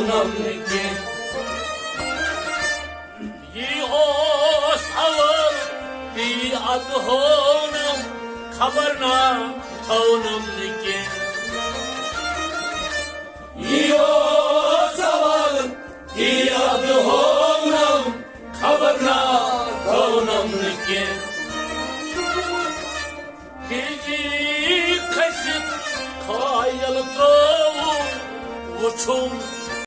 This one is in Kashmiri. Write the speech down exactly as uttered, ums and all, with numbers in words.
نم نہٕ کینٛہہ۔ یی اوس اول، تی ادٕ ہوونم، خبر نا تھونم نہٕ کینٛہہ۔ یی اوس اول، تی ادٕ ہوونم، خبر نا تھونم نہٕ کینٛہہ۔ تیزی کھٔسِتھ کھایل ترٛووُم، وُچھُم